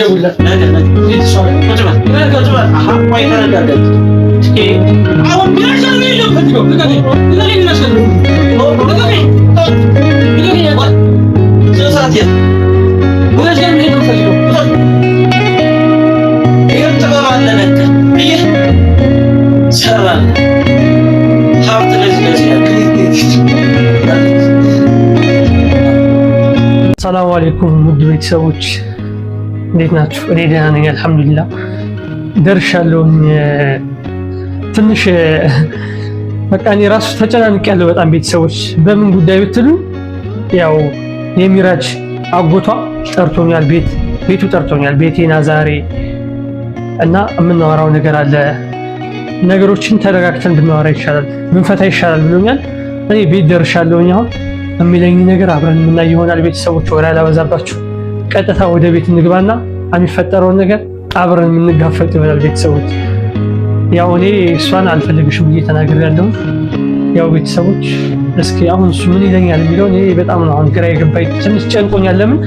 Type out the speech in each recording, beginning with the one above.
ልደውልላት። አሁን ሚራጅ ጋር ነው የምፈልገው። ልቀቀኝ፣ ልቀቀኝ፣ ሚራጅ ጋር ልቀቀኝ፣ ልቀቀኝ። ሚራጅ ጋር መሄድ ነው የምፈልገው። ይህም ጥበብ አለ ለካ። ይህ ሰራን ሀብት ለዚህ ለዚህ ያለ። ሰላም አለይኩም ውድ ቤተሰቦች እንዴት ናችሁ? እኔ ደህና ነኝ አልሐምዱሊላህ። ደርሻለሁኝ። ትንሽ በቃ እኔ ራሱ ተጨናንቄያለሁ በጣም ቤተሰቦች። በምን ጉዳይ ብትሉ ያው የሚራጅ አጎቷ ጠርቶኛል፣ ቤቱ ጠርቶኛል። ቤቴና ዛሬ እና የምናወራው ነገር አለ። ነገሮችን ተረጋግተን ብናወራ ይሻላል፣ ብንፈታ ይሻላል ብሎኛል። እኔ ቤት ደርሻለሁኝ። አሁን የሚለኝ ነገር አብረን የምናይ ይሆናል። ቤተሰቦች ወሬ አላበዛባችሁ፣ ቀጥታ ወደ ቤት እንግባና የሚፈጠረውን ነገር አብረን የምንጋፈጥ ይሆናል። ቤተሰቦች ያው እኔ እሷን አልፈልግሽም ብዬ ተናግሬያለሁ። ያው ቤተሰቦች እስኪ አሁን እሱ ምን ይለኛል የሚለውን እኔ በጣም ነው አሁን ግራ የገባኝ፣ ትንሽ ጨንቆኛል። ለምን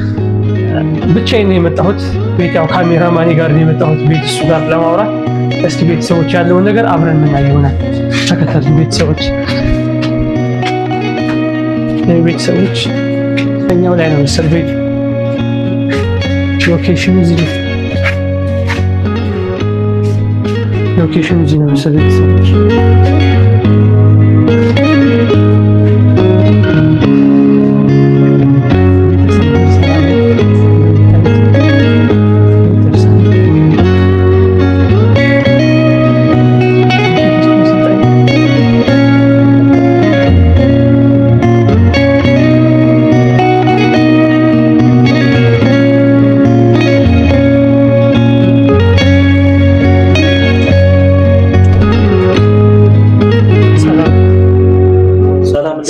ብቻዬን ነው የመጣሁት ቤት፣ ያው ካሜራማኔ ጋር ነው የመጣሁት ቤት እሱ ጋር ለማውራት። እስኪ ቤተሰቦች ያለውን ነገር አብረን የምናይ ይሆናል። ተከተሉ ቤተሰቦች። ቤተሰቦች እኛው ላይ ነው መሰል ቤቱ፣ location ኡ እዚህ ነው። location ኡ እዚህ ነው መሰል ቤተሰቦች።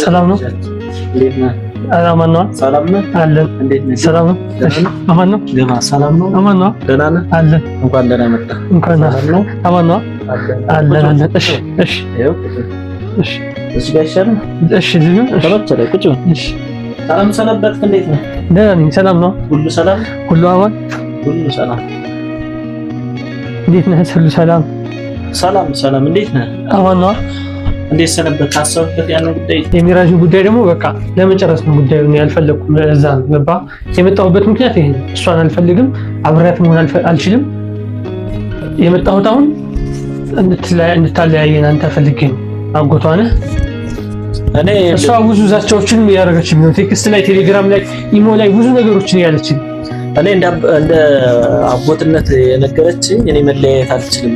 ሰላም ነው። አማን ነው። ሰላም ነው አለን። ሰላም ነው። አማን ነው። ገባ። ሰላም ነው። አማን ነው። ደህና ነህ? አለን። እንኳን ደህና መጣህ። እንኳን ነው። አማን ነው። አለን አለን። እሺ እሺ እሺ። እዚህ ጋር ይሻላል። እሺ እዚህ ነው። ተመቸህ? ቁጭ በል። እሺ። ሰላም ሰነበትክ? እንዴት ነህ? ደህና ነኝ። ሰላም ነው። ሁሉ ሰላም፣ ሁሉ አማን፣ ሁሉ ሰላም። እንዴት ነህ? ሁሉ ሰላም፣ ሰላም ሰላም። እንዴት ነህ? አማን ነው። እንዴት ሰነበት? ታሰብበት ያንን ጉዳይ? የሚራጅን ጉዳይ ደግሞ በቃ ለመጨረስ ነው ጉዳዩን ያልፈለኩም። እዛ ገባ የመጣሁበት ምክንያት ይሄ ነው። እሷን አልፈልግም፣ አብሬያት መሆን አልችልም። የመጣሁት አሁን እንድታለያየን አንተ ፈልጌ ነው። አጎቷ ነህ። እኔ እሷ ብዙ ዛቻዎችን እያደረገች ነው። text ላይ፣ ቴሌግራም ላይ፣ ኢሞ ላይ ብዙ ነገሮችን እያለች። እኔ እንደ አጎትነት የነገረችኝ እኔ መለያየት አልችልም፣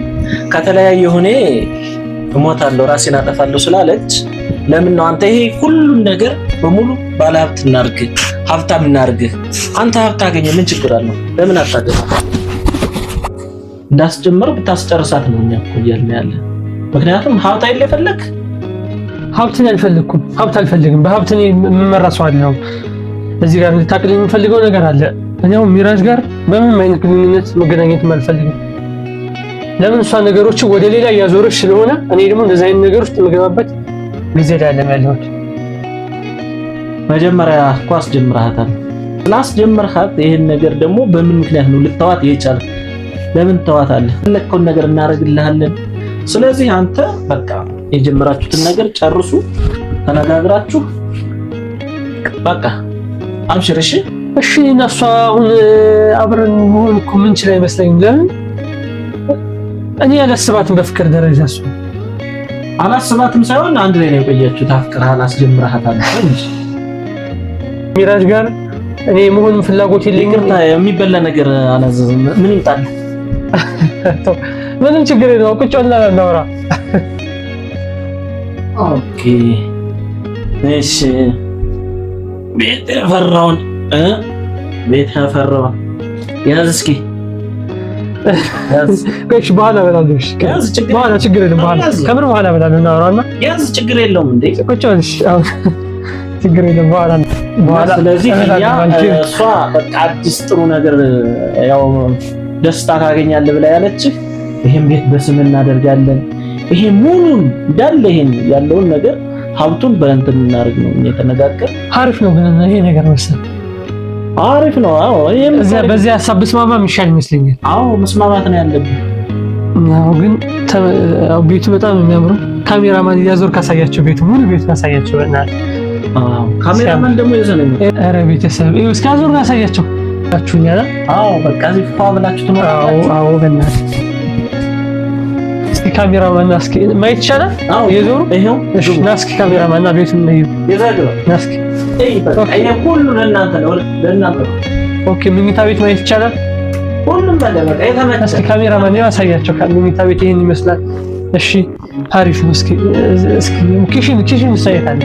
ከተለያየሁ እኔ እሞታለሁ፣ ራሴን አጠፋለሁ ስላለች ለምን ነው አንተ ይሄ ሁሉን ነገር በሙሉ ባለሀብት እናርግህ፣ ሀብታም እናርግህ። አንተ ሀብት አገኘ ምን ችግር አለው? ለምን አታገባም? እንዳስጀምረው ብታስጨርሳት ነው እኛ እኮ እያልን ያለ። ምክንያቱም ሀብት አይደል የፈለግ? ሀብትን አልፈለግኩም። ሀብት አልፈልግም። በሀብት እኔ የምመራ ሰው አይደለሁም። እዚህ ጋር እንድታቅልኝ የምፈልገው ነገር አለ። እኔ አሁን ሚራጅ ጋር በምንም አይነት ግንኙነት መገናኘትም አልፈልግም። ለምን እሷ ነገሮችን ወደ ሌላ እያዞረች ስለሆነ እኔ ደግሞ እንደዚህ አይነት ነገር ውስጥ የምገባበት ጊዜ ላይ አይደለም ያለሁት። መጀመሪያ እኮ አስጀምረሃታል። ስላስጀመርሃት ይሄን ነገር ደግሞ በምን ምክንያት ነው ልተዋት የቻልክ? ለምን ተዋታለህ? የፈለግከውን ነገር እናደርግልሃለን። ስለዚህ አንተ በቃ የጀመራችሁትን ነገር ጨርሱ፣ ተነጋግራችሁ በቃ አብሽር። እሺ እሺ። እና እሷ አሁን አብረን መሆን እኮ ምንችል አይመስለኝም። ለምን እኔ አላስባትም በፍቅር ደረጃ እሷ አላስባትም ሳይሆን አንድ ላይ ነው የቆያችሁት። አፍቅርሃል፣ አስጀምረሃታል እንጂ ሚራጅ ጋር እኔ መሆንም ፍላጎት የለኝም። ይቅርታ፣ የሚበላ ነገር አላዘዝም። ምን ይምጣል? ምንም ችግር የለውም። ቁጭ ብለን እናውራ። okay እሺ። ቤት ያፈራውን ቤት ያፈራውን ያዝ እስኪ እሺ፣ በኋላ እበላለሁ። እሺ፣ በኋላ ችግር የለም። በኋላ ከምር በኋላ እበላለሁ። እናወራና ያዝ፣ ችግር የለውም እንዴ። ቁጭ በል። እሺ፣ አሁን ችግር የለም። በኋላ በኋላ። ስለዚህ እኛ እሷ በቃ አዲስ ጥሩ ነገር ያው ደስታ ታገኛለህ ብላ ያለችህ ይሄን ቤት በስም እናደርጋለን፣ ይሄ ሙሉን እንዳለ ይሄን ያለውን ነገር ሀብቱን በእንትን እናደርግ ነው የተነጋገር። አሪፍ ነው ግን ይሄ ነገር መሰለኝ አሪፍ ነው። አዎ በዚህ ሀሳብ ብስማማ የሚሻል ይመስለኛል። አዎ መስማማት ነው ያለብን። አዎ ግን ቤቱ በጣም የሚያምረው ካሜራማን እያዞር ካሳያቸው ቤቱ ሙሉ ቤቱ ካሳያቸው በእናትህ። አዎ ካሜራማን ደግሞ ይዘህ ነው። ኧረ ቤተሰብ ይኸው እስኪ አዞር ካሳያቸው አችሁኛላ። አዎ በቃ እዚህ ፏ ብላችሁ ትኖራላችሁ። አዎ አዎ በእናትህ እስኪ ካሜራማን ና እስኪ ማየት ይቻላል። አዎ የዞሩ ይኸው። እሺ ና እስኪ ካሜራማን ና ቤቱን ነው ይዘህ ና እስኪ። ይሄ ሁሉ ለእናንተ ነው ለእናንተ ነው። Okay መኝታ ቤት ማየት ይቻላል። ሁሉም በቃ የተመቸ እስኪ ካሜራማን ያሳያቸው። መኝታ ቤት ይሄን ይመስላል። እሺ አሪፍ ነው። እስኪ እስኪ kitchen kitchen ይሳያታል።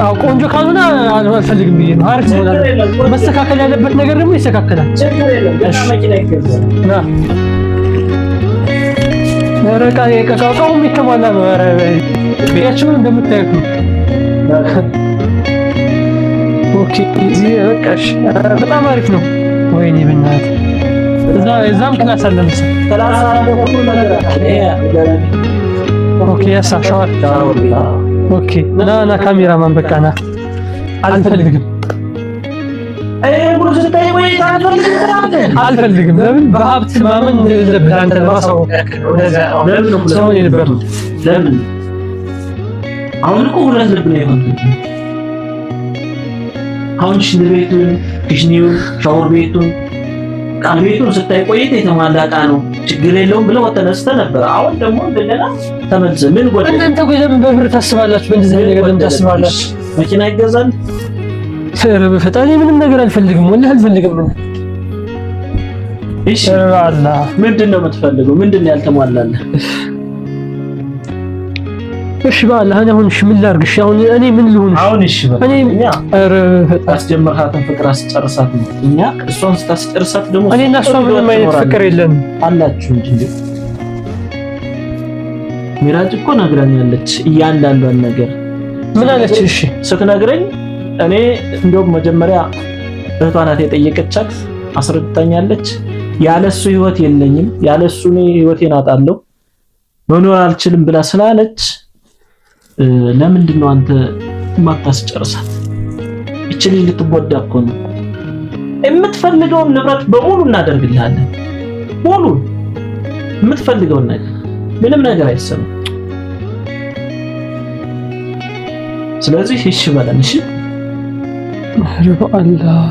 አዎ ቆንጆ ካልሆነ አልፈልግም ብዬ ነው። አሪፍ ነው። መስተካከል ያለበት ነገር ደግሞ ይስተካከላል። ና ኧረ ዕቃ እቃውም የተሟላ ነው። ኧረ ቤታችሁን እንደምታዩት ነው። Okay እዚህ በቃ እሺ፣ በጣም አሪፍ ነው። ወይኔ በእናትህ እዛም class አለ መሰለኝ። Okay ያሳ shower okay። ና ና ካሜራማን በቃ ና። አልፈልግም አልፈልግም። ለምን በሀብት ማመን እንደሌለብህ አንተ ለማሳወቅ ያክል ነው። ሰውን የነበርነው ለምን አሁን እኮ ሁለት ልብ ነው የሆነው። አሁን ሽንት ቤቱን፣ kitchen ኡን፣ ሻወር ቤቱን፣ ዕቃ ቤቱን ስታይ ቆይተህ የተሟላ ዕቃ ነው ችግር የለውም ብለህ ተነስተህ ነበር። አሁን ደግሞ እንደገና ተመልሰህ ምን ጎደለ? እናንተ ቆይ ለምን በብር ታስባላችሁ? በእንደዚህ አይነት ነገር ለምን ታስባላችሁ? መኪና ይገዛል። ኧረ በፈጣሪ ምንም ነገር አልፈልግም፣ ወላሂ አልፈልግም። እሺ ምንድን ነው የምትፈልገው? ምንድን ነው ያልተሟላለህ? እሺ በአላህ እኔ አሁን እሺ ምን ላድርግ? እሺ አሁን እኔ ምን ልሁን? አሁን እሺ በቃ እኔ ኧረ በፈጣሪ አስጀመርሃትን ፍቅር አስጨርሳት ነው። እኛ እሷን ስታስጨርሳት ደግሞ እኔ እና እሷ ምንም አይነት ፍቅር የለንም አላችሁ እንጂ ሚራጅ እኮ ነግራኛለች እያንዳንዷን ነገር። ምን አለች? እሺ ስትነግረኝ እኔ እንደውም መጀመሪያ እህቷ ናት የጠየቀቻት፣ አስረድታኛለች። ያለሱ ህይወት የለኝም፣ ያለሱ እኔ ህይወቴን አጣለሁ፣ መኖር አልችልም ብላ ስላለች ለምንድን ነው አንተ ማታስጨርሳት? እቺ ልጅ ልትጎዳ እኮ ነው። የምትፈልገውን ንብረት በሙሉ እናደርግልሃለን። ሙሉ የምትፈልገውን ነገር ምንም ነገር አይሰማም። ስለዚህ እሺ በለን። እሺ አላህ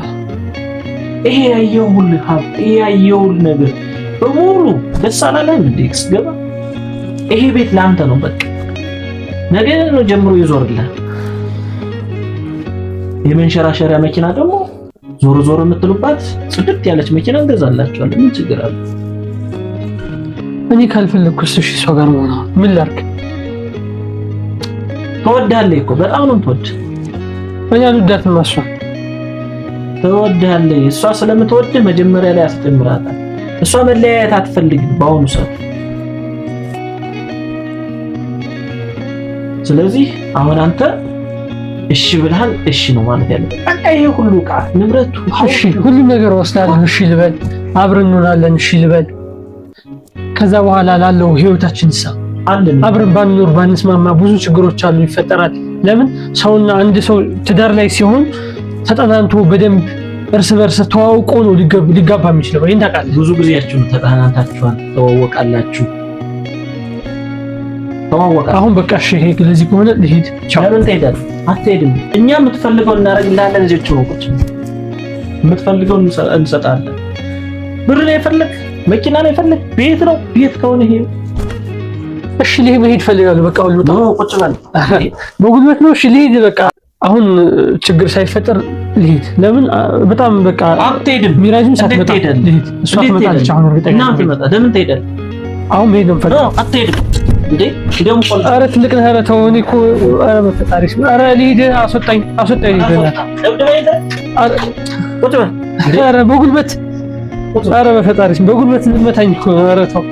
ይሄ ያየው ሁሉ ሀብት ይሄ ያየው ነገር በሙሉ ደስ አላለህም እንዴ? ስትገባ ይሄ ቤት ለአንተ ነው። በቃ ነገ ነው ጀምሮ ይዞርልሃል። የመንሸራሸሪያ መኪና ደግሞ ዞር ዞር የምትሉባት ጽድት ያለች መኪና እንገዛላችኋለን። ምን ችግር አለ? እኔ ካልፈለግኩስ እሺ እሷ ጋር መሆን ምን ላድርግ? ትወድሃለች እኮ በጣም ነው የምትወድ። እኔ አልወዳትም። እሷ ትወድሃለች። እሷ ስለምትወድህ መጀመሪያ ላይ አስጀምራታል። እሷ መለያየት አትፈልግም በአሁኑ ሰዓት። ስለዚህ አሁን አንተ እሺ ብለሃል፣ እሺ ነው ማለት ያለብህ። በቃ ይሄ ሁሉ ዕቃ ንብረቱ፣ እሺ ሁሉም ነገር ወስዳለሁ፣ እሺ ልበል፣ አብረን እንሆናለን፣ እሺ ልበል። ከዛ በኋላ ላለው ህይወታችን ሳ አብረን ባንኖር ባንስማማ ብዙ ችግሮች አሉ ይፈጠራል። ለምን ሰውና አንድ ሰው ትዳር ላይ ሲሆን ተጠናንቶ በደንብ እርስ በርስ ተዋውቆ ነው ሊጋባ የሚችለው። ይሄን ታውቃለህ። ብዙ ጊዜያችሁ ነው ተጠናንታችኋል፣ ተዋወቃላችሁ ተዋወቃ። አሁን በቃ እሺ፣ ይሄ ለዚህ ከሆነ ልሂድ። ቻው። ለምን ትሄዳለህ? አትሄድም። እኛ የምትፈልገው እናደርግልሃለን። እዚህ ነው ቁጭ የምትፈልገው እንሰጣለን። ብር ነው የፈለግ፣ መኪና ነው የፈለግ፣ ቤት ነው ቤት ከሆነ ይሄ እሺ፣ ልሂድ፣ መሄድ እፈልጋለሁ። በቃ ሁሉ ነው ቁጭ በል በጉልበት ነው። እሺ ልሂድ፣ በቃ አሁን ችግር ሳይፈጠር ልሂድ። ለምን በጣም በቃ አትሄድም። ሚራጅም ሳትመጣ ልሂድ። እሷ ትመጣለች አሁን እርግጠኛ ነኝ። ለምን ትሄዳለህ? አሁን መሄድ ነው የምፈልገው። አትሄድም እንዴ? ደም ቆል ኧረ ትልቅ ነህ። ኧረ ተው። እኔ እኮ ኧረ በፈጣሪ ስም ኧረ ልሂድ። አስወጣኝ፣ አስወጣኝ። ልሂድ። ኧረ በጉልበት ኧረ በፈጣሪ ስም በጉልበት ልመታኝ እኮ ነው። ኧረ ተው።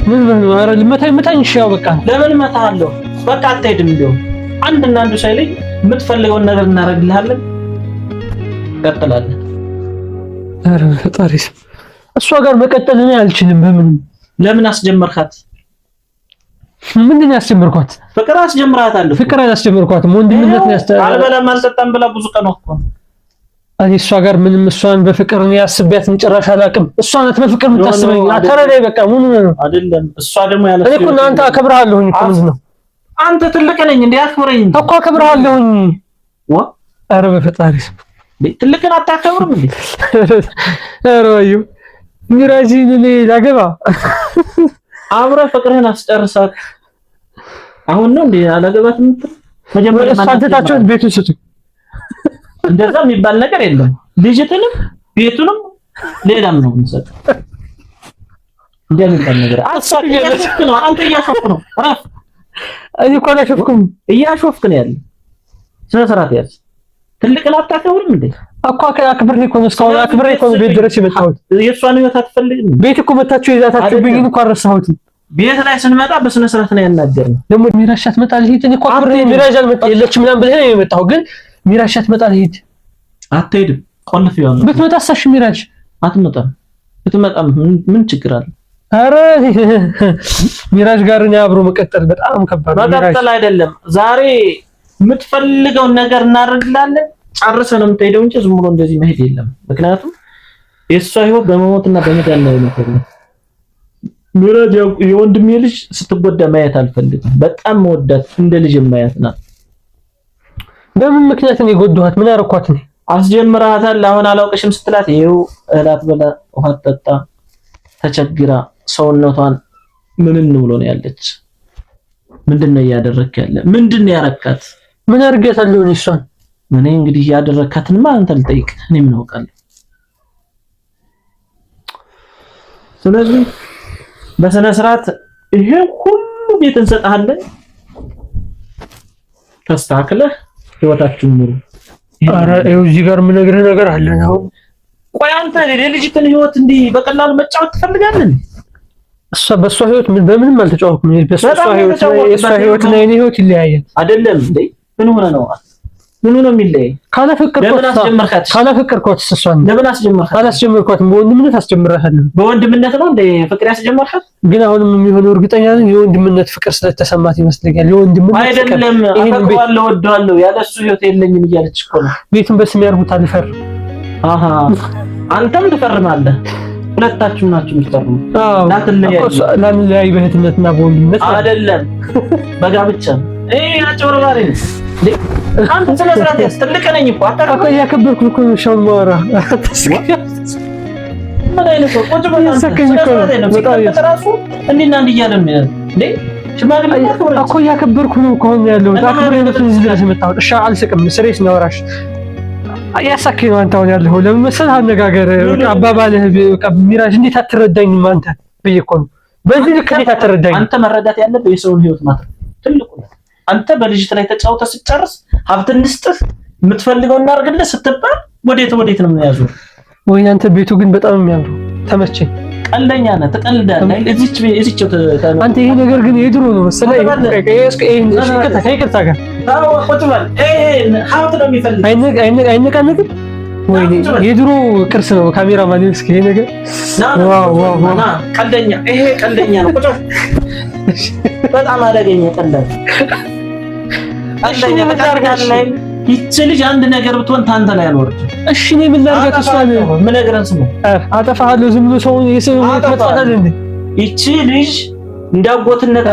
ምን ነው? ኧረ ልመታኝ፣ ምታኝ። እሺ ያው በቃ ለምን እመታሃለሁ? በቃ አትሄድም። እንደውም አንድ እና አንዱ ሳይለኝ የምትፈልገውን ነገር እናደርግልሃለን። ቀጥላለን። ኧረ በፈጣሪ ስም እሷ ጋር መቀጠል እኔ አልችልም። በምንም ለምን አስጀመርካት? ምንድን ነው ያስጀመርኳት? ፍቅር አስጀምራታለሁ። ፍቅር አላስጀመርኳትም። ወንድምነት ነው ያስተ አልበላም አልጠጣም ብላ ብዙ ቀን እኮ እኔ እሷ ጋር ምንም እሷን በፍቅር እኔ አስቤያትም ጭራሽ አላውቅም። እሷ ናት በፍቅር የምታስበኝ። አተረዳይ በቃ ምን ነው አይደለም። እሷ ደግሞ ያለ እኔ እኮ እናንተ አከብርሃለሁኝ እኮ ምንድን ነው አንተ ትልቅ ነኝ እንዴ? አክብረኝ እኮ አከብርሃለሁኝ። ዋ ኧረ በፈጣሪ ትልቅን አታከብርም እንዴ? ኧረ ወይዬ ሚራጂን እኔ ላገባ አብረህ ፍቅርህን አስጨርሳት። አሁን ነው እንዴ አላገባት የምትል? መጀመሪያ እሷን ትታችሁት ቤቱን ስጡኝ። እንደዛ የሚባል ነገር የለም። ልጅትንም ቤቱንም ሌላም ነው የምንሰጠው። እንዲያ የሚባል ነገር ነው። አንተ እያሾፍክ ነው። እረፍ። እኔ እኮ አላሾፍኩም። እያሾፍክ ነው ያለ። ስነ ስርዓት ያዝ። ትልቅን አታከብርም እንዴ? እኮ አክብሬ እኮ ነው እስካሁን አክብሬ እኮ ነው ቤት ድረስ የመጣሁት። የእሷን ህይወት አትፈልግም? ቤት እኮ መታችሁ ይዛታችሁብኝ እኮ አልረሳሁትም። ቤት ላይ ስንመጣ በስነ ስርዓት ነው ያናገርነው። ደግሞ ሚራሽ አትመጣ ልሂድ። እኔ እኮ አክብሬ ሚራሽ አልመጣ የለችም ምናምን ብለህ ነው የመጣኸው፣ ግን ሚራሽ አትመጣ ልሂድ። አትሄድም። ቆልፍ ይሆናል። ብትመጣስ? እሺ ሚራሽ አትመጣም። ብትመጣም ምን ችግር አለ? ኧረ ሚራሽ ጋር እኔ አብሮ መቀጠል በጣም ከባድ ነው። መቀጠል አይደለም ዛሬ የምትፈልገውን ነገር እናደርግላለን። ጨርሰህ ነው የምትሄደው እንጂ ዝም ብሎ እንደዚህ መሄድ የለም። ምክንያቱም የእሷ ህይወት በመሞትና በመዳን ላይ ነው። ሚራጅ የወንድሜ ልጅ ስትጎዳ ማየት አልፈልግም። በጣም መወዳት እንደ ልጅ ማየት ናት። በምን ምክንያት ነው የጎዳኋት? ምን አደረኳት? ነው አስጀምረሃታል። አሁን አላውቅሽም ስትላት ይኸው እህላት በላ ውሃ ጠጣ ተቸግራ ሰውነቷን ምንን ብሎ ነው ያለች። ምንድን ነው እያደረክ ያለ? ምንድን ነው ያረካት? ምን አድርጌታለሁ እኔ እሷን? እኔ እንግዲህ ያደረካትንማ አንተ ልጠይቅ፣ እኔ ምን አውቃለሁ? ስለዚህ በስነ ስርዓት ይሄ ሁሉ ቤት እንሰጥሃለን፣ ተስተካክለህ ህይወታችሁን ኑሩ። ኧረ ይኸው እዚህ ጋር የምነግርህ ነገር አለ። አሁን ቆይ አንተ የልጅትን ህይወት እንዲህ በቀላሉ መጫወት ትፈልጋለህ? እሷ በእሷ ህይወት በምንም አልተጫወትኩም። በእሷ ህይወት የእሷ ህይወት እና የእኔ ህይወት ይለያያል። አይደለም እንዴ? ምን ሆነ ነው? ምን ሆነ የሚለያይ? ካላፈቀርኳት ካላፈቀርኳት እሷን ለምን አስጀመርካት? አላስጀመርኳትም። በወንድምነት አስጀምራታለሁ። በወንድምነት ነው እንደ ፍቅር ያስጀመርካት? ግን አሁንም የሚሆነው እርግጠኛ ነኝ የወንድምነት ፍቅር ስለተሰማት ይመስለኛል። የወንድምነት አይደለም። አፈቅረዋለሁ፣ እወደዋለሁ፣ ያለ እሱ ህይወት የለኝም እያለች እኮ ነው። ቤቱን በስሜ ያርጉት፣ አልፈርም። አሃ አንተም ትፈርማለህ። ሁለታችሁም ናችሁ የምትፈርሙ። ላንለያይ በእህትነትና በወንድምነት አይደለም በጋብቻ። ይሄ አጭበርባሪ ነው። አንተ ስነ ስርዓት ያዝ። ትልቅ ነኝ እኮ እኮ እያከበርኩህ እኮ ነው። ሻውን ማወራ ምን አይነት ሰው ቁጭ ብለህ በጣም ራሱ እንዲና እንዲህ እያለ ነው እንዴ? ሽማግሌ እኮ እያከበርኩህ ነው እኮ አሁን ያለሁት። አክብሬ ነው እዚህ ድረስ የመጣሁት። እሺ አልስቅም። ስሬስ ነው እራሽ እያሳከኝ ነው አንተ አሁን ያለኸው። ለምን መሰለህ አነጋገር አባባልህ ሚራጅ እንዴት አትረዳኝም አንተ ብዬ እኮ ነው። በዚህ ልክ እንዴት አትረዳኝም አንተ? መረዳት ያለብህ የሰውን ህይወት ማትረፍ ትልቁ አንተ በልጅት ላይ ተጫውተህ ስትጨርስ ሀብት እንስጥህ የምትፈልገው እናድርግልህ ስትባል ወዴት ወዴት ነው የሚያዙ? ወይ አንተ ቤቱ ግን በጣም የሚያምረው ተመቸኝ። ቀልደኛ ነህ፣ ትቀልዳለህ። እዚች እዚች አንተ ይሄ ነገር ግን የድሮ ነው መሰለህ። ይቅርታ ጋር ቁጭ በል። ሀብት ነው የሚፈልግ። አይነቃነቅም። ወይኔ የድሮ ቅርስ ነው። ካሜራ ማን እስኪ ይሄ ነገር wow wow wow! ቀልደኛ፣ ይሄ ቀልደኛ ነው። ቁጭ በጣም አደገኛ ቀልደኛ። ይቺ ልጅ አንድ ነገር ብትሆን ታንተ ላይ አልወርድም። እሺ እኔ ምን ላድርጋት? እሷን የምነግርህን ስሙ። አጠፋሃለሁ። ዝም ብሎ ሰውን የሰው መጥፋት እንዴ? ይቺ ልጅ እንዳጎትነት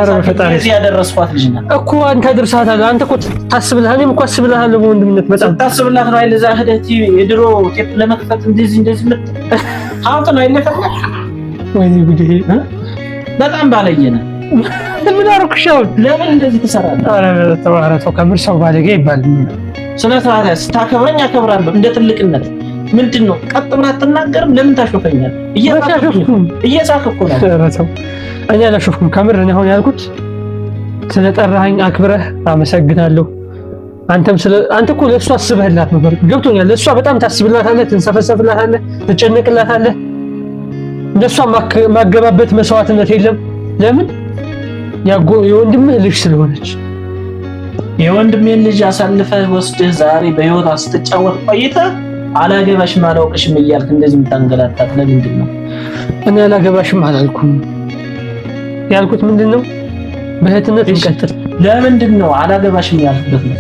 እዚህ ያደረስኳት ልጅ ናት እኮ። አንተ አድርሰሃታል። አንተ እኮ ታስብልሃል፣ እኔም እኮ አስብልሃለሁ በወንድምነት በጣም ታስብላት ነው አይደል? እዛ ሂደህ የድሮ ቴፕ ለመክፈት እንደዚህ እንደዚህ ሀብት ነው አይደል? ወይኔ ጉዴ! በጣም ባለጌ ነህ። ምን አደረኩሽ አሁን? ለምን እንደዚህ ትሰራለህ? ኧረ ተው፣ ከምር ሰው ባለጌ ይባል። ስነ ስርዓት ስታከብረኝ አከብራለሁ እንደ ትልቅነት። ምንድን ነው ቀጥ ብለህ አትናገርም? ለምን ታሾፈኛለህ? እየሳቅህ እኮ ነው። ኧረ ተው፣ እኔ አላሾፍኩም። ከምር እኔ አሁን ያልኩት ስለጠራኸኝ አክብረህ አመሰግናለሁ። አንተም ስለ አንተ እኮ ለእሷ አስበህላት ነበር፣ ገብቶኛል። ለእሷ በጣም ታስብላታለህ፣ ትንሰፈሰፍላታለህ፣ ትጨነቅላታለህ። ለእሷ ማገባበት መስዋዕትነት የለም። ለምን? የወንድምህ ልጅ ስለሆነች። የወንድሜን ልጅ አሳልፈህ ወስደህ ዛሬ በህይወት ስትጫወት ቆይተህ አላገባሽም አላውቅሽም እያልክ እንደዚህ የምታንገላታት ለምንድን ነው? እኔ አላገባሽም አላልኩም። ያልኩት ምንድን ነው? በእህትነት እንቀጥል። ለምንድን ነው አላገባሽም ያልክበት ነው?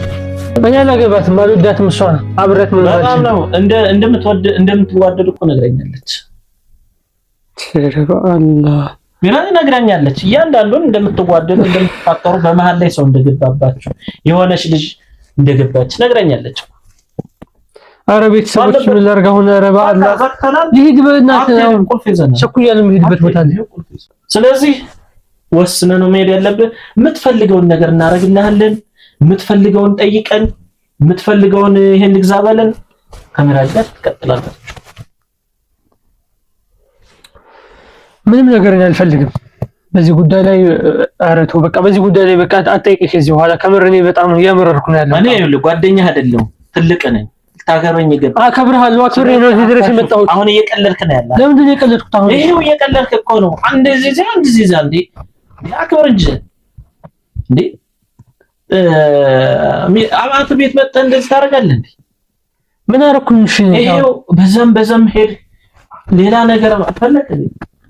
እኔ አላገባትም፣ አልወዳትም። እሷ አብረት ምን በጣም ነው እንደምትዋደድ እኮ ነግረኛለች። አላህ ሚራን ነግራኛለች። እያንዳንዱን እንደምትዋደዱ እንደምትፋቀሩ፣ በመሀል ላይ ሰው እንደገባባችሁ የሆነች ልጅ እንደገባች ነግራኛለች። አረ ቤተሰቦች ምን ላድርግ አሁን? ኧረ በአላህ ልሂድ፣ በእናትህ አሁን ቸኩያለሁ፣ የምሄድበት ቦታ አለ። ስለዚህ ወስነህ ነው መሄድ ያለብህ። የምትፈልገውን ነገር እናደርግልሃለን። የምትፈልገውን ጠይቀን፣ የምትፈልገውን ይሄን ልግዛ በለን። ከሚራጅ ጋር ትቀጥላለህ። ምንም ነገር እኔ አልፈልግም በዚህ ጉዳይ ላይ። ኧረ ተው በቃ በዚህ ጉዳይ ላይ በቃ አትጠይቀኝ ከዚህ በኋላ ከምር። እኔ በጣም እያመረርኩ ነው ያለው። እኔ ይኸውልህ ጓደኛህ አይደለሁም፣ ትልቅ ነኝ። ልታከብረኝ ይገባል። አከብርሃለሁ። አክብሬ ነው እዚህ ድረስ የመጣሁት። አሁን እየቀለድክ ነው ያለው። ለምንድን ነው የቀለድኩት? አሁን ይኸው እየቀለድክ እኮ ነው። አንድ እዚህ አንድ እዚህ እንዴ፣ አክብር እንጂ እንዴ። አማት ቤት መጥተህ እንደዚህ ታደርጋለህ እንዴ? ምን አደረኩኝ? እሺ ይኸው በዛም በዛም ሄድ፣ ሌላ ነገር አፈለክ።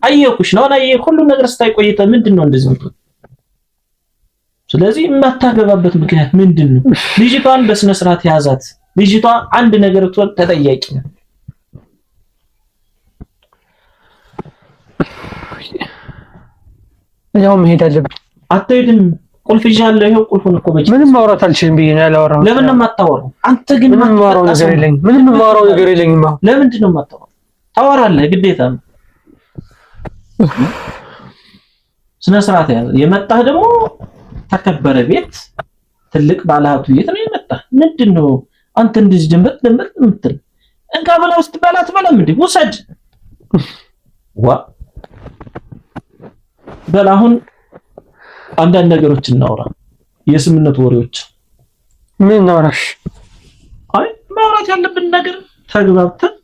አየኩሽ ነው አየህ፣ ሁሉ ነገር ስታይ ቆይተህ ምንድን ነው እንደዚህ የምትሆን? ስለዚህ የማታገባበት ምክንያት ምንድን ነው? ልጅቷን በስነ ስርዓት ያዛት። ልጅቷ አንድ ነገር ብትሆን ተጠያቂ ነው። ያው መሄድ አለብኝ። አትሄድም። ቁልፍ ይዣለሁ። ይኸው ቁልፉን እኮ በጅ ምንም ማውራት አልችልም ብዬ ነው ያላወራሁት። ለምን ነው የማታወራው? አንተ ግን ምንም የማወራው ነገር የለኝም። ምንም የማወራው ነገር የለኝም። አሁን ለምንድን ነው የማታወራው? ታወራለህ፣ ግዴታ ነው። ስነ ስርዓት ያዝ። የመጣህ ደግሞ ተከበረ ቤት ትልቅ ባለሀብቱ ቤት ነው የመጣህ። ምንድን ነው አንተ እንደዚህ ድንበጥ ድንበጥ የምትል? እንካ ብላ ውስጥ በላ አትበላም እንዴ? ውሰድ ዋ በል። አሁን አንዳንድ ነገሮች እናውራ፣ የስምነት ወሬዎች። ምን እናውራሽ? አይ ማውራት ያለብን ነገር ተግባብተን፣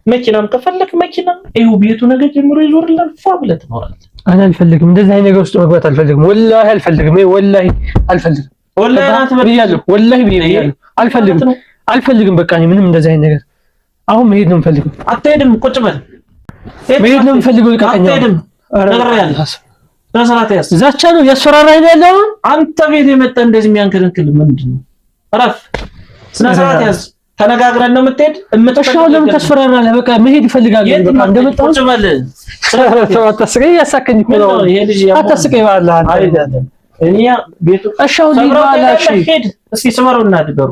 መኪናም ከፈለክ መኪና ይኸው ቤቱ ነገ ጀምሮ ይዞርላል። ፏ ብለህ ትኖራለህ። እኔ አልፈልግም፣ እንደዚህ አይነት ነገር ውስጥ መግባት አልፈልግም። ወላሂ አልፈልግም። ወላሂ አልፈልግም። ወላሂ ብያለሁ። ወላሂ ብያለሁ። አልፈልግም፣ አልፈልግም። በቃ እኔ ምንም እንደዚህ አይነት ነገር አሁን መሄድ ነው የምፈልገው። አትሄድም። ቁጭ በል። መሄድ ነው የምፈልገው። ልቀቀኝ። አትሄድም። ነግሬሃለሁ። በስርዓት ያዝ። ዛቻ ነው ያስፈራራኝ ነው ያለው። አንተ ቤት የመጣ እንደዚህ የሚያንከለክል ምንድን ነው? እረፍ። ስነ ስርዓት ያዝ። ተነጋግረን ነው የምትሄድ። እሺ አሁን ለምን ታስፈራራለህ? በቃ መሄድ እፈልጋለሁ። በቃ እንደመጣሁ ቁጭ በል። አታስቀኝ፣ እያሳቀኝ እኮ ነው። አታስቀኝ በአላህ አንተ። እኛ ቤቱ እሺ አሁን ልሂድ በአላህ። እሺ ሂድ እስኪ ስበረው እና ድበሩ።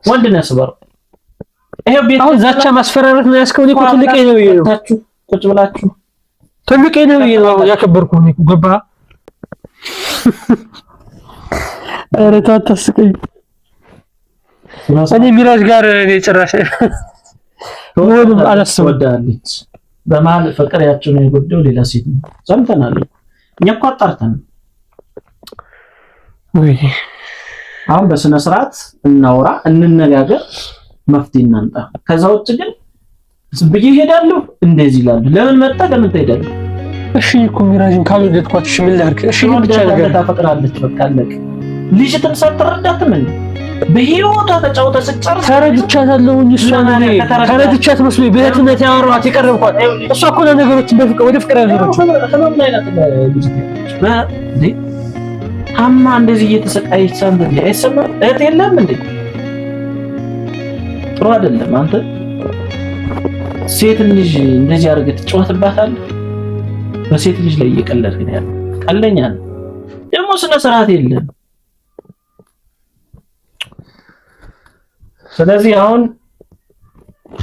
ወንድ ነህ ስበረው። ይሄው ቤት አሁን ዛቻ ማስፈራራት ነው ያዝከው። እኔ እኮ ትልቅ ነው ይሄ ነው ቁጭ ብላችሁ ትልቅ ነው ይሄ ነው ያከበርኩህ እኔ እኮ ገባህ? ኧረ ተው አታስቀኝ። እኔ ሚራጅ ጋር እኔ ጭራሽ ምንም አላስብም። ወዳለች በመሀል ፍቅር ያቸውን የጎደው ሌላ ሴት ነው። ሰምተናል እኮ እኛ እኮ አጣርተን። ወይ አሁን በስነ ስርዓት እናውራ፣ እንነጋገር፣ መፍትሄ እናምጣ። ከዛ ውጭ ግን ዝም ብዬ እሄዳለሁ እንደዚህ ይላሉ። ለምን መጣ? ለምን ትሄዳለህ? እሺ እኮ ሚራጅን ካልወደድኳት እሺ ምን ላድርግ? እሺ ብቻ ነገር ታፈቅራለች። በቃ አለቀ። ልጅትን ሳትረዳትም እንዴ በህይወቷ ተጫውተ ስትጨርስ ተረድቻታለሁ። እሷን እኔ ተረድቻት መስሎኝ በእህትነት ያወራኋት የቀረብኳት እሷ እኮ ለነገሮችን በፍቅር ወደ ፍቅር ያዞረችው። ህመም ላይ ናት ልጅት ታማ እንደዚህ እየተሰቃየች ሳንተ አይሰማም? እህት የለም እንዴ? ጥሩ አይደለም። አንተ ሴት ልጅ እንደዚህ አድርገህ ትጫወትባታለህ። በሴት ልጅ ላይ እየቀለድክ ነው ያለው። ቀለኛ ነው ደግሞ፣ ስነ ስርዓት የለም። ስለዚህ አሁን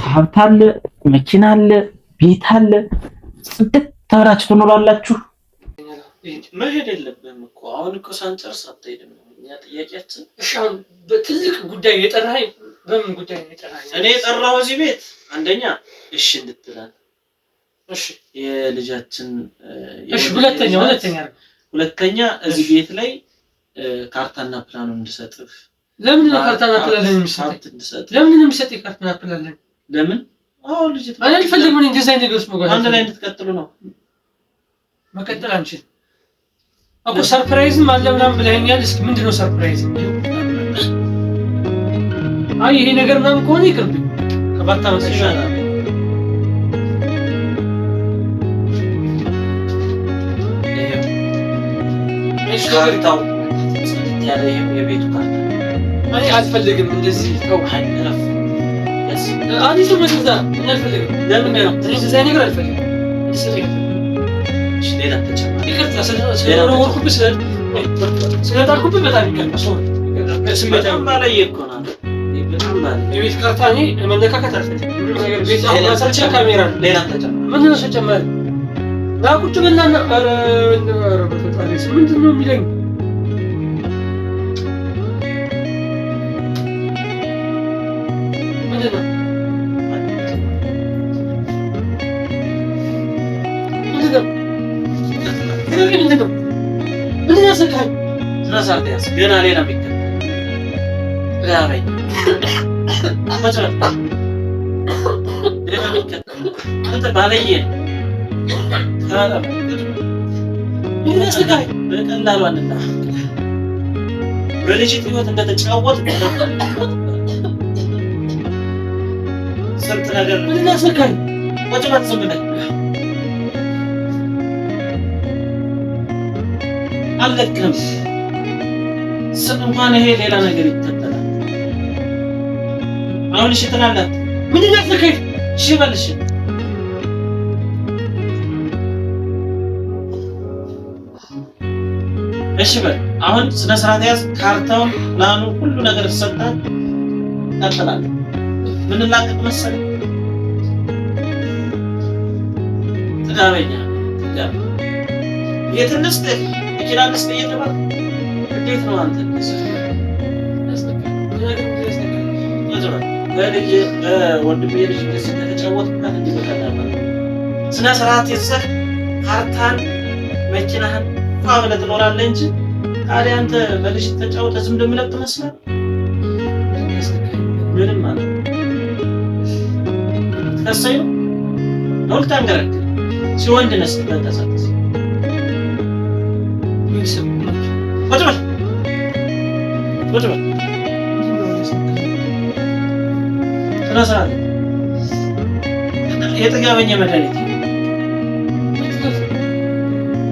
ሀብት አለ፣ መኪና አለ፣ ቤት አለ፣ ጽድት ተብራችሁ ትኖራላችሁ። መሄድ የለብህም እኮ አሁን እኮ ሳንጨርስ አትሄድም። እኛ ጥያቄያችን እሺ አሁን በትልቅ ጉዳይ የጠራኸኝ በምን ጉዳይ ነው የጠራኸኝ? እኔ የጠራኸው እዚህ ቤት አንደኛ እሺ እንድትላል፣ እሺ የልጃችን እሺ፣ ሁለተኛ ሁለተኛ ሁለተኛ እዚህ ቤት ላይ ካርታና ፕላኑን እንድሰጥህ። ለምን ነው ካርታና ፕላን የሚሰጠኝ? ለምን ነው የሚሰጠኝ ካርታና ፕላን? ለምን? አዎ ልጅ እኔ አልፈልግም። እኔ እንደዚህ አይነት ነገር ውስጥ መግባት አንድ ላይ እንድትቀጥሉ ነው። መቀጠል አንችልም እኮ surprise ም አለ ምናምን ብለኸኛል። እስኪ ምንድን ነው surprise? አይ ይሄ ነገር ምናምን ከሆነ ይቅርብኝ። ከባታ ይሻላል። ካርታው ጽድት ያለ የቤቱ ካርታ እኔ አልፈልግም እንደዚህ ተው። ለምን ነው እንደዚህ ነገር አልፈልግም። ይቅርታ ስለወረወርኩብህ ስለጣልኩብህ በጣም ይቅርታ። የቤት ካርታ እኔ መነካከት አልፈልግም። ቤት ማሰርቻ ካሜራ ምንድን ነው ተጨማሪ ና ቁጭ በልና ምንድን ነው የሚለኝ? ገና ሌላ በቀላሉ በልጅት ህይወት እንደተጫወት ስንት ነገር ቁጭ በል ዝም ብለህ አልለቅህም። እንኳን ይሄ ሌላ ነገር ይከተላል። አሁን እሺ ትላለህ። ምንድን ነው ያስነካኝ? እሺ በል እሺ። እሺ በል አሁን ስነ ስርዓት ያዝ። ካርታውን፣ ፕላኑ፣ ሁሉ ነገር ተሰጥቷል። ቀጥላለህ። ምን ላቅቅ መሰለህ? ጥጋበኛ ጥጋብ የት እንስጥህ መኪና እንስጥህ እየተባልክ እንዴት ነው አንተ በወንድሜ ልጅ እንደዚህ እንደተጫወትኩበት እንዲህ በቀላሉ ስነ ስርዓት ይዘህ ካርታን መኪናህን ፏ ብለህ ትኖራለህ እንጂ ታዲያ አንተ በልጅ ተጫውተህ ዝም እንደምለቅ ትመስላለህ? ምንም ማለት ትከሰኝ ነው ነው ልታንገረግር ሲወንድ ነህ ስትንቀሳቀስ ቁጭ በል ቁጭ በል ስነ ስርዓት የጥጋበኛ መድኃኒት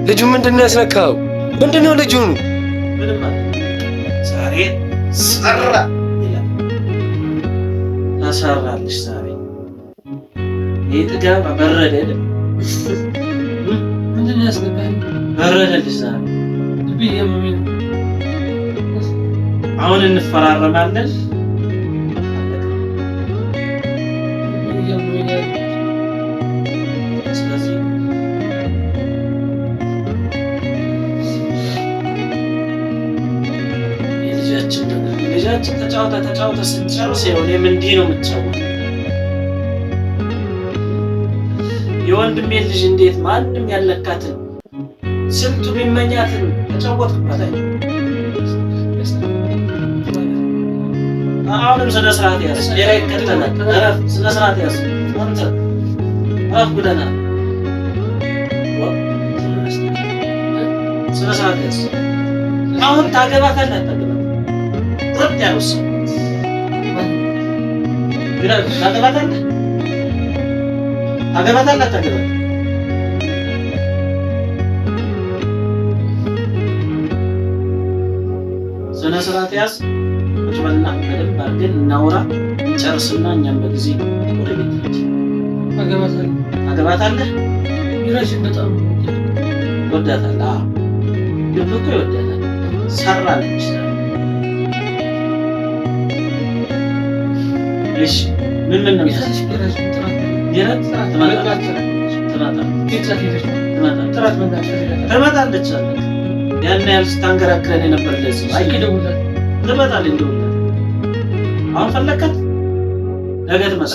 ልጁ ምንድን ነው ያስነካው? ምንድን ነው ልጁ? ምንም ማለት ዛሬ ሰራ ይላል። ታሰራለች ዛሬ ይህ ጥጋብ በረደ አይደል? ምንድን ነው ያስነካኝ? በረደልሽ ዛሬ። አሁን እንፈራረማለን። ስለዚህ የልጃችን ነገር ልጃችን ተጫውተ ተጫውተ ስትጨርስ ይኸው እኔም እንዲህ ነው የምትጫወተው። የወንድሜ ልጅ እንዴት ማንም ያልነካትን ስንቱ ቢመኛትን ተጫወትኩበት። አሁንም ስነ ስርዓት ያዝ፣ ሌላ ይከተላል። እረፍ፣ ስነ ስርዓት ያዝ። አንተ እረፍ ብለናል። ስነ ስርዓት ያዝ። አሁን ታገባታለህ አታገባትም? ቁርጥ ያለው ሰው ታገባታለህ ታገባታለህ አታገባትም? ስነ ስርዓት ያዝ። ቁጭ በልና በደንብ አድርገን እናውራ እንጨርስና እኛም በጊዜ ወደ ቤት እንሂድ። ታገባታለህ? በጣም ትወዳታለህ? አዎ፣ ልብ እኮ ይወዳታል። ሰራለች። እሺ ምን ምን ነው ትመጣለች አለ። ያን ያህል ስታንገራግረን የነበር ለዚህ ትመጣለች። እንደውልላት አሁን ፈለካት፣ ነገ ትመጣለች።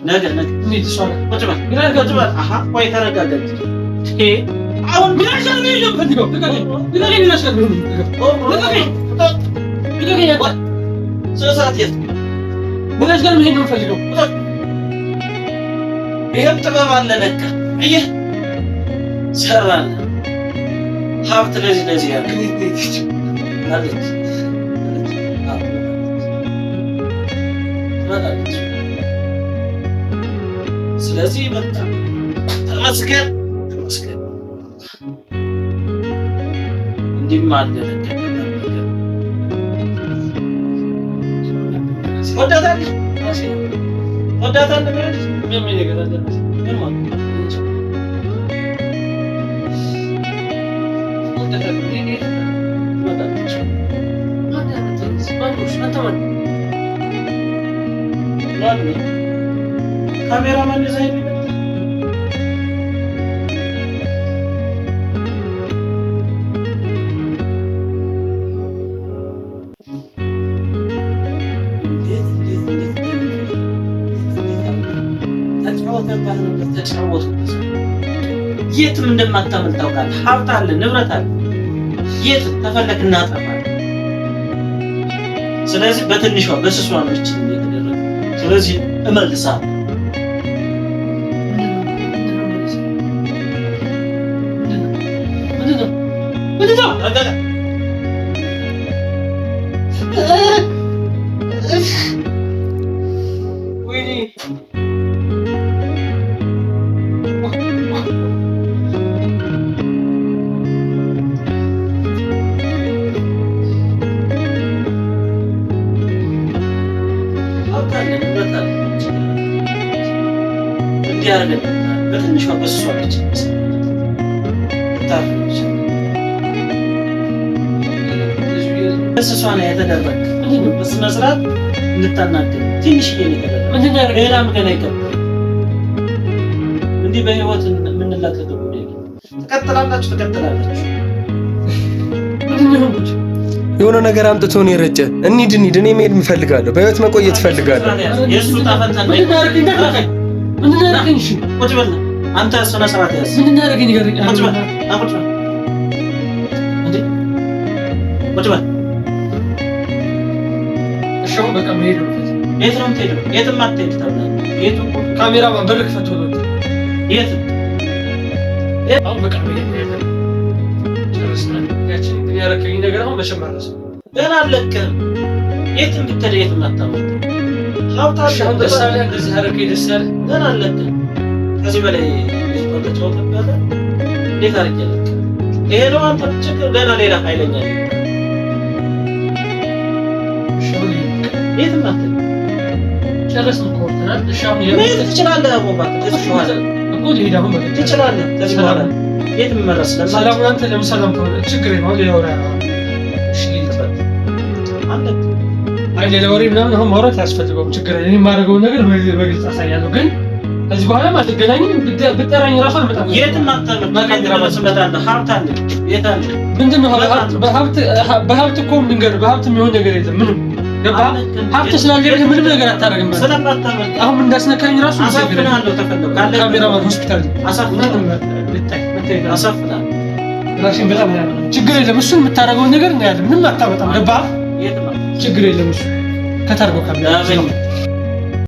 ነገ ነገ ቁጭ በል ቁጭ በል። አሀ ቆይ ተረጋጋ። አሁን ስነ ስርዓት የት ይህም ጥበብ አለ ለካ። አየህ ሰራን ሀብት ለዚህ ለዚህ ያለ አለች ትመጣለች። ስለዚህ በቃ ተመስገን ተመስገን። እንዲህም አለ ለካ። ትወዳታለህ? ትወዳታለህ? ምን ማለት ትመጣለች? ማነው? ካሜራማን ይዘህ የሚመጣ እንዴት እንዴት እንዴት ተጫወተባት ነበር፣ ተጫወቱበት። የትም እንደማታመልጥ ታውቃለህ። ሀብት አለ፣ ንብረት አለ። የት ተፈለክ እናጠፋለን። ስለዚህ በትንሿ በስሷ ነው ይህች የተደረገ። ስለዚህ እመልሳለሁ። ምንድነው? ተረጋጋ። ወይኔ ሀብት አለ፣ ንብረት አለ። እንዲህ አድርገን በትንሿ በስሷ ነች ልታርፍ ይችላል። በስሷ ነው የተደረገ። በስነ ስርዓት እንድታናገር ትንሽዬ ነው የተደረገ። ምንድን ነው ያደረገኝ? ሌላም ገና ይቀጥላል። እንዲህ በህይወት የምንላቀቀው ጉዳይ ነው። ትቀጥላላችሁ፣ ትቀጥላላችሁ። ምንድን ነው የሆንኩት? የሆነ ነገር አምጥቶ ነው የረጨ። እንሂድ እንሂድ፣ እኔ መሄድ እፈልጋለሁ። በህይወት መቆየት እፈልጋለሁ። የእሱ ዕጣ ፈንታ ምንድን ነው ያደረገኝ? እንዳትነካኝ። ምንድን ነው ያደረገኝ? እሺ ቁጭ በል አንተ፣ ስነ ስርዓት ያዝ። ምንድን ነው ያደረገኝ? ንገረኝ። ቁጭ በል ና፣ ቁጭ በል እንዴ፣ ቁጭ በል። እሺ አሁን በቃ መሄድ ነው። የት ነው የምትሄደው? የትም አትሄድ ተብለሃል። የቱ ካሜራማን በር ክፈት ቶሎ። የት አሁን በቃ መሄድ ነው ያለብን። ጨርሰናል። ያችን ያደረገኝ ነገር አሁን መቼም አልረሳውም። ገና አልለቅህም። የትም ብትሄድ የትም አታመልጥም። ሀብት እሺ አሁን ደስ አለ፣ አለህ? እንደዚህ ያደረገኝ ደስ አለህ? ገና አልለቅህም። ከዚህ በላይ ልጅቷን ተጫውተባታል። እንዴት አድርጌ ልለቅህ? ይሄ ነው አንተ ችግር። ገና ሌላ ኃይለኛ ነው። እሺ አሁን ልሂድ። የትም አትሄድ። ጨረስን እኮ ወርተናል። እሺ አሁን መሄድ ትችላለህ። አቦባት ከዚህ በኋላ እኮ ልሂድ አሁን በቃ ትችላለህ። ከዚህ በኋላ የትም መድረስ ስለማትችል ሰላሙን አንተ ለምን ሰላም ትሆነ? ችግር የለውም። ሌላ ወሬ አላወራም። እሺ ልሂድ። አለቅህም። አይ ሌላ ወሬ ምናምን አሁን ማውራት አያስፈልገውም። ችግር የለም። እኔ የማደርገውን ነገር በግልጽ አሳያለሁ። ግን ከዚህ በኋላ አልገናኝም። ብጠራኝ እራሱ አልመጣም። የትም አታመልጥም። ድረስ እመጣለሁ። ሀብት አለ፣ የት አለ? ምንድን ነው ሀብት? በሀብት እኮ ልንገርህ፣ በሀብት የሚሆን ነገር የለም ምንም። ገባህ? ሀብት ስላለ ምንም ነገር አታደርግም። ስለማታመልጥ አሁን እንዳስነካኝ ራሱ አሳፍንሃለሁ። ተፈለግ ካሜራማን ሆስፒታል አሳፍንሃለሁ። ልታይ መታየት አለበት። አሳፍንሃለሁ። ራሴን በጣም ነው ያመመኝ። ችግር የለም እሱን የምታደርገውን ነገር እናያለን። ምንም አታመጣም። ገባህ? የትም አትሄድም። ችግር የለም እሱ ከታርገው ካሜራ አሜን።